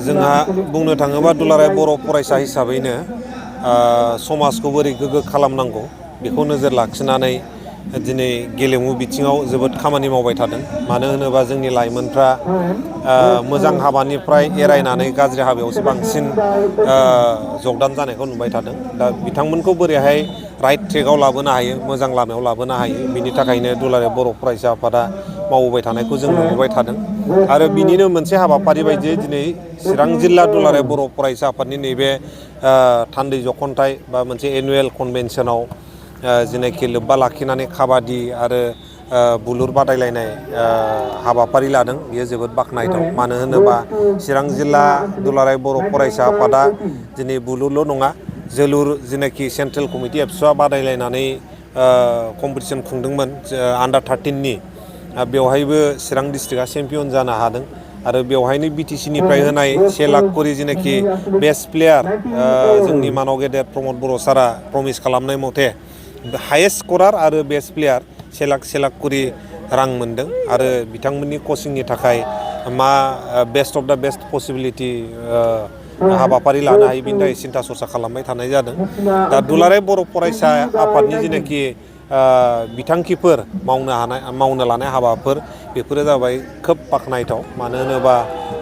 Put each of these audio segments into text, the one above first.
जोंहा बुंनो थाङोबा दुलाराय बर' फरायसा हिसाबैनो समाजखौ बोरै गोग्गो खालामनांगौ बेखौ नोजोर लाखिनानै दिनै गेलेमु बिथिङाव जोबोद खामानि मावबाय थादों। मानो होनोबा जोंनि लाइमोनफ्रा मोजां हाबानिफ्राय एरायनानै गाज्रि हाबायावसो बांसिन जगदान जानायखौ नुबाय थादों। दा बिथांमोनखौ बोरैहाय राइट ट्रेकआव लाबोनो हायो, मोजां लामायाव लाबोनो हायो, बिनि थाखायनो दुलाराय बर' फरायसा आफादा मावबोबाय थानायखौ जों नुबोबाय थादों। आरो बिनिनो मोनसे हाबाफारि बायदियै दिनै चिरां जिल्ला दुलाराय बर' फरायसा आफादनि नैबे थान्दै जख'न्थाइ बा मोनसे एनुवेल कनभेनसनाव जेनाखि लोब्बा लाखिनानै काबादि आरो बुलुर बादायलायनाय हाबाफारि लादों, बियो जोबोद बाख्नायथाव। मानो होनोबा चिरां जिल्ला दुलाराय बर' फरायसा आफादा दिनै बुलुरल' नङा, जोलुर जेनाखि सेन्ट्रेल कमिटि एबसुआ बादायलायनानै कम्पिटिसन खुंदोंमोन आन्डार 13नि, बेवहायबो चिरां डिस्ट्रिक्टआ चेम्पियन जानो हादों। आरो बेवहायनो बिटिसि निफ्राय होनाय 1 लाख करि जेनाखि बेस्ट प्लेयार जोंनि मानाव गेदेर प्रमद बर' सारा प्रमिस खालामनाय मथे हायेस्ट स्करार आरो बेस्ट प्लेयार 1 लाख करि रां मोनदों। आरो बिथांमोननि कचिंनि थाखाय मा best of the best possibility हाबाफारि लानो हायो बिनि थाखाय सिन्था सरसा खालामबाय थानाय जादों। दा दुलाराय बर' फरायसा आफादनि जेनाखि बिथांखिफोर मावनो लानाय हाबाफोर, बेफोरो जाबाय खोब बाख्नायथाव। मानो होनोबा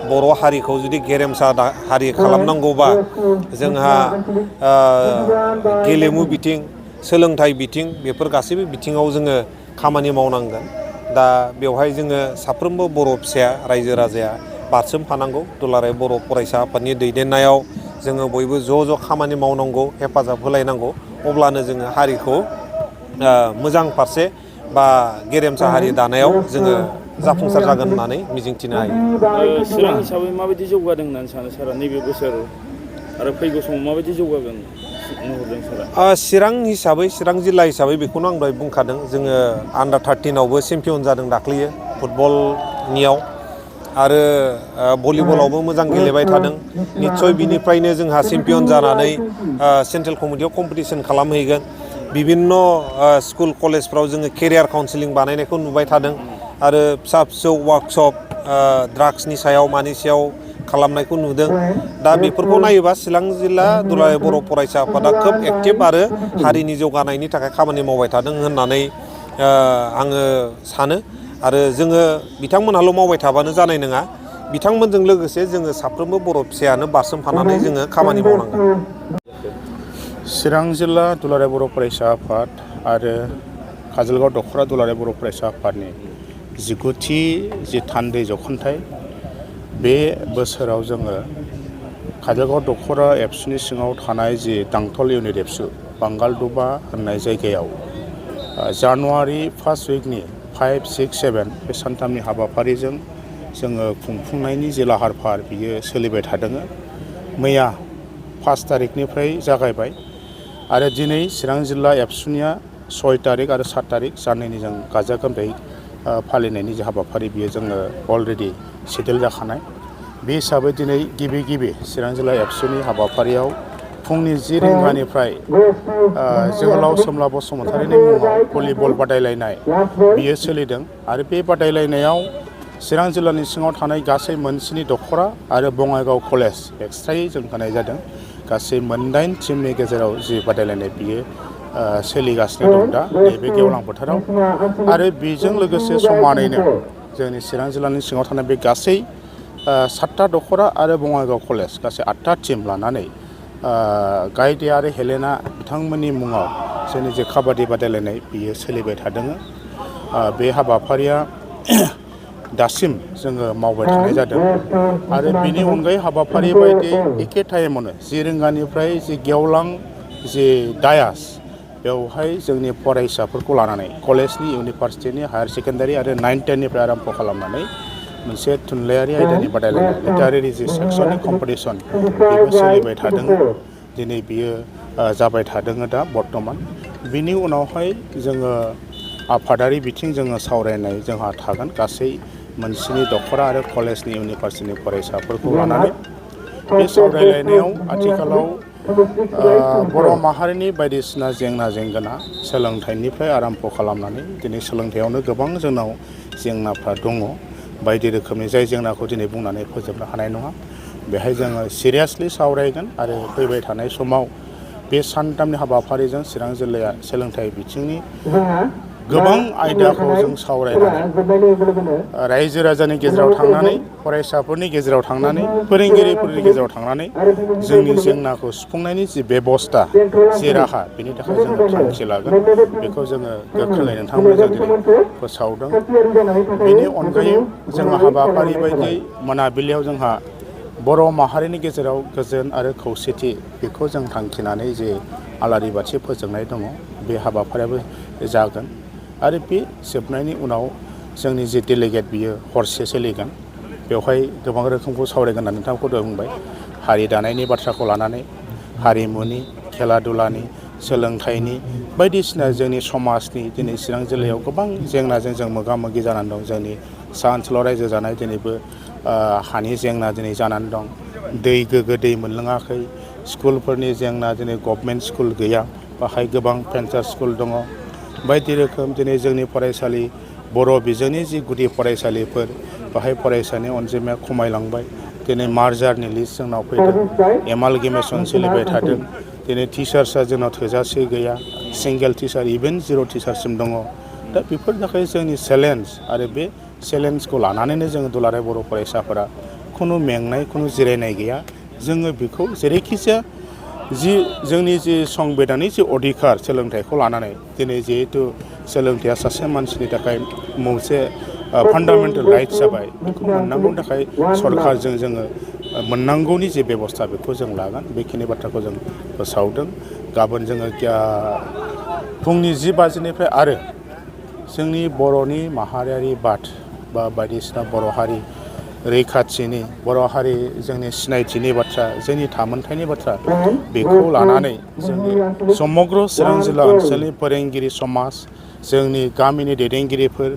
बर' हारिखौ जुदि गेरेमसा हारि खालामनांगौबा जोंहा गेलेमु बिथिं, सोलोंथाइ बिथिं, बेफोर गासैबो बिथिङाव जोङो खामानि मावनांगोन। दा बेवहाय जोङो साफ्रोमबो बर' फिसाया, रायजो राजाया बारसोमफानांगौ। दुलाराय बर' फरायसा आफादनि दैदेननायाव जोङो बयबो ज' खामानि मावनांगौ, हेफाजाब होलायनांगौ। अब्लानो जोङो हारिखौ मोजां फारसे बा गेरेमसा हारि दानायाव जोङो जाफुंसार जागोन होननानै मिजिंथिनो हायो। चिरां हिसाबै माबायदि जौगादों होननानै सानो सारा नैबे बोसोर आरो फैगौ समाव माबायदि जौगागोन नुहुरदों सारा? चिरां हिसाबै, चिरां जिल्ला हिसाबै बेखौनो आं दहाय बुंखादों, जोङो आन्डार 13आवबो चेम्पियन जादों दाख्लैयो फुटबलनियाव। आरो भलिबलावबो मोजां गेलेबाय थादों। निस्सय बिनिफ्रायनो जोंहा चेम्पियन जानानै सेन्ट्रेल कमिटियाव कम्पिटिसन खालामहैगोन। बिभिन्न स्कुल कलेजफ्राव जोङो केरियार काउन्सिलिं बानायनायखौ नुबाय थादों। आरो फिसा फिसौ वार्कशप ड्राग्सनि सायाव मानि सायाव खालामनायखौ नुदों। दा बेफोरखौ नायोबा चिरां जिल्ला दुलाराय बर' फरायसा आफादा खोब एक्टिभ आरो हारिनि जौगानायनि थाखाय खामानि मावबाय थादों होननानै आङो सानो। आरो जोङो बिथांमोनहाल' मावबाय थाबानो जानाय नङा, बिथांमोनजों लोगोसे जोङो साफ्रोमबो बर' फिसायानो बारसोमफानानै जोङो खामानि मावनांगोन। चिरां जिल्ला दुलाराय बर' फरायसा आफाद आरो काजलगाव दख'रा दुलाराय बर' फरायसा आफादनि 19थि जि थान्दै जख'न्थाइ, बे बोसोराव जोङो काजलगाव दख'रा एबसुनि सिङाव थानाय जि दांथल इउनिट एबसु बांगालदुबा होननाय जायगायाव जानुवारि फार्स्ट उइकनि 5, 6, 7 बे सानथामनि हाबाफारिजों जोङो खुंफुंनायनि जि लाहार फाहार बियो सोलिबाय थादों। मैया 5 तारिखनिफ्राय जागायबाय आरो दिनै चिरां जिल्ला एबसुनिया 6 तारिख आरो 7 तारिख साननैनि जों गाजा गोमजायै फालिनायनि जे हाबाफारि बियो जोङो अलरेडि सेटेल जाखानाय। बे हिसाबै दिनै गिबि चिरां जिल्ला एबसुनि हाबाफारियाव फुंनि 10 रिंगानिफ्राय जोहोलाव सोमला बसुमतारिनि मुङाव भलिबल बादायलायनाय बियो सोलिदों। आरो बे बादायलायनायाव चिरां जिल्लानि सिङाव थानाय गासै मोनस्नि दख'रा आरो बङाइगाव कलेज एक्सट्रायै जों होनाय जादों। गासै 8 टिमनि गेजेराव जि बादायलायनाय बियो सोलिगासिनो दं दा नैबे गेवलां बोथोराव। आरो बेजों लोगोसे समानैनो जोंनि चिरां जिल्लानि सिङाव थानाय बे गासै 7टा दख'रा आरो बङाइगाव कलेज गासै 8टा टिम लानानै गायदे आरो हेलेना बिथांमोननि मुङाव जोंनि जे काबादि बादायलायनाय बियो सोलिबाय थादों। बे हाबाफारिया दासिम जोङो मावबाय थानाय जादों। आरो बेनि अनगायै हाबाफारि बायदि एखे टाइमावनो 10 रिंगानिफ्राय जि गेवलां जि डायास, बेवहाय जोंनि फरायसाफोरखौ लानानै कलेजनि, इउनिभार्सिटिनि, हायार सेकेन्डारि आरो 9, 10निफ्राय आरम्भ खालामनानै मोनसे थुनलाइयारि आयदानि बादायलायनाय लिटारेरि जि सेक्सननि कम्पिटिसन बेबो सोलिबाय थादों। दिनै बियो जाबाय थादों दा बर्थमान। बिनि उनावहाय जोङो आफादारि बिथिं जोङो सावरायनाय जोंहा थागोन गासै मोनस्नि दख'रा आरो कलेजनि, इउनिभार्सिटिनि फरायसाफोरखौ लानानै। बे सावरायलायनायाव आथिखालाव बर' माहारिनि बायदिसिना जेंना जेंगोना सोलोंथाइनिफ्राय आरम्भ खालामनानै दिनै सोलोंथाइयावनो गोबां जोंनाव जेंनाफ्रा दङ। बायदि रोखोमनि जाय जेंनाखौ दिनै बुंनानै फोजोबनो हानाय नङा। बेहाय जोङो सिरियासलि सावरायगोन आरो फैबाय थानाय समाव बे सानथामनि हाबाफारिजों चिरां जिल्लाया सोलोंथाइ बिथिंनि गोबां आयदाखौ जों सावरायनानै रायजो राजानि गेजेराव थांनानै फरायसाफोरनि गेजेराव थांनानै फोरोंगिरिफोरनि गेजेराव थांनानै जोंनि जेंनाखौ सुफुंनायनि जि बेबस्था जि राहा बेनि थाखाय जोङो थांखि लागोन बेखौ जोङो गोख्रोङै नोंथांमोननो जों दिनै फोसावदों। बेनि अनगायै जोङो हाबाफारि बायदियै मोनाबिलियाव जोंहा बर' माहारिनि गेजेराव गोजोन आरो खौसेथि बेखौ जों थांखिनानै जे आलारि बाथि फोजोंनाय दङ बे हाबाफारियाबो जागोन आरो बे जोबनायनि उनाव जोंनि जि डेलिगेट बियो हरसे सोलिगोन। बेवहाय गोबां रोखोमखौ सावरायगोन होननानै नोंथांखौ दहाय बुंबाय हारि दानायनि बाथ्राखौ लानानै हारिमुनि खेला दुलानि सोलोंथाइनि बायदिसिना जोंनि समाजनि दिनै चिरां जिल्लायाव गोबां जेंनाजों जों मोगा मोगि जानानै दं। जोंनि सा ओनसोलाव रायजो जानाय दिनैबो हानि जेंना दिनै जानानै दं। दै गोग्गो दै मोनलोङाखै स्कुलफोरनि जेंना दिनै गभमेन्ट स्कुल गैया बाहाय गोबां भेन्सार स्कुल दङ। बायदि रोखोम दिनै जोंनि फरायसालि बर' बिजोंनि जि गुदि फरायसालिफोर बाहाय फरायसानि अनजिमाया खमायलांबाय। दिनै मार्जारनि लिस्ट जोंनाव फैदों एमालगेमेसन सोलिबाय थादों। दिनै टिचार्सआ जोंनाव थोजासे गैया सिंगेल टिचार इभेन जिर' टिचारसिम दङ। दा बेफोर थाखाय जोंनि चेलेन्ज आरो बे चेलेन्जखौ लानानैनो जोङो दुलाराय बर' फरायसाफोरा खुनु मेंनाय खुनु जिरायनाय गैया। जोङो बेखौ जेरैखिजाया जि जोंनि जि संबिधाननि जि अधिकार सोलोंथाइखौ लानानै दिनै जिहेथु सोलोंथाइया सासे मानसिनि थाखाय मोनसे फान्डामेन्टेल राइट्स जाबाय बेखौ मोननांगौनि थाखाय सरकारजों जोङो मोननांगौनि जे बेबस्था बेखौ जों लागोन बेखिनि बाथ्राखौ जों फोसावदों। गाबोन जोङो फुंनि 10 बाजिनिफ्राय आरो जोंनि बर'नि माहारियारि बाद बा बायदिसिना बर' हारि रैखाथिनि बर' हारि जोंनि सिनायथिनि बाथ्रा जोंनि थामोनथायनि बाथ्रा बेखौ लानानै जोंनि समग्र चिरां जिल्ला ओनसोलनि फोरोंगिरि समाज जोंनि गामिनि दैदेनगिरिफोर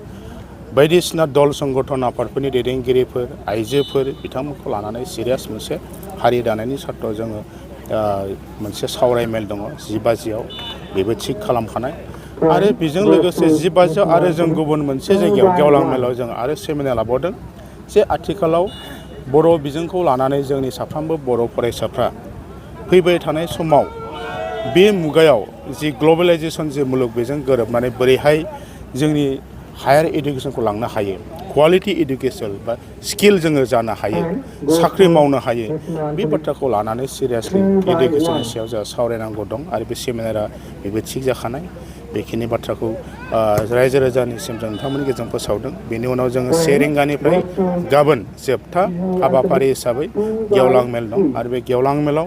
बायदिसिना दल संगठन आफादफोरनि दैदेनगिरिफोर आइजोफोर बिथांमोनखौ लानानै सिरियास मोनसे हारि दानायनि सार्थआव जोङो मोनसे सावरायमेल दङ 10 बाजियाव बेबो थिग खालामखानाय आरो बेजों लोगोसे 10 बाजियाव आरो जों गुबुन मोनसे जायगायाव गेवलां मेलाव जों आरो सेमिनार लाबावदों जे आथिखालाव बर' बिजोंखौ लानानै जोंनि साफ्रोमबो बर' फरायसाफ्रा फैबाय थानाय समाव बे मुगायाव जि ग्लबेलाइजेसन जि मुलुग बेजों गोरोबनानै बोरैहाय जोंनि हायार इडुकेसनखौ लांनो हायो क्वालिटि इडुकेसन बा स्किल जोङो जानो हायो साख्रि मावनो हायो बे बाथ्राखौ लानानै सिरियासलि इडुकेसननि सायाव जोंहा सावरायनांगौ दं आरो बे सेमिनारा बेबो थिग जाखानाय बेखिनि बाथ्राखौ रायजो राजानिसिम जों नोंथांमोननि गेजेरजों फोसावदों। बेनि उनाव जोङो 1 रिंगानिफ्राय गाबोन जोबथा हाबाफारि हिसाबै गेवलां मेल दं आरो बे गेवलां मेलाव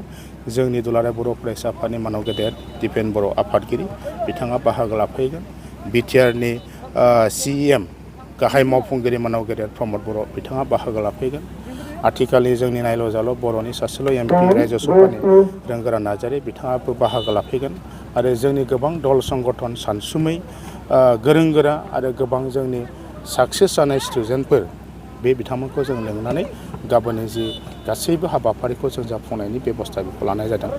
जोंनि दुलाराय बर' फरायसा आफादनि मानाव गेदेर दिपेन बर' आफादगिरि बिथाङा बाहागो लाफैगोन। बिटिआरनि CEM गाहाय मावफुंगिरि मानाव गेदेर प्रमद बर' बिथाङा बाहागो लाफैगोन। आथिखालनि जोंनि नायल' जाल' बर'नि सासेल' MP रायजोसभानि रोंगोरा नार्जारि बिथाङाबो बाहागो लाफैगोन आरो जोंनि गोबां दल संगठन सानसुमै गोरों गोरा आरो गोबां जोंनि साक्सेस जानाय स्टुडेन्टफोर बे बिथांमोनखौ जों लिंनानै गाबोननि जि गासैबो हाबाफारिखौ जों जाफुंनायनि बेबस्था बेखौ लानाय जादों।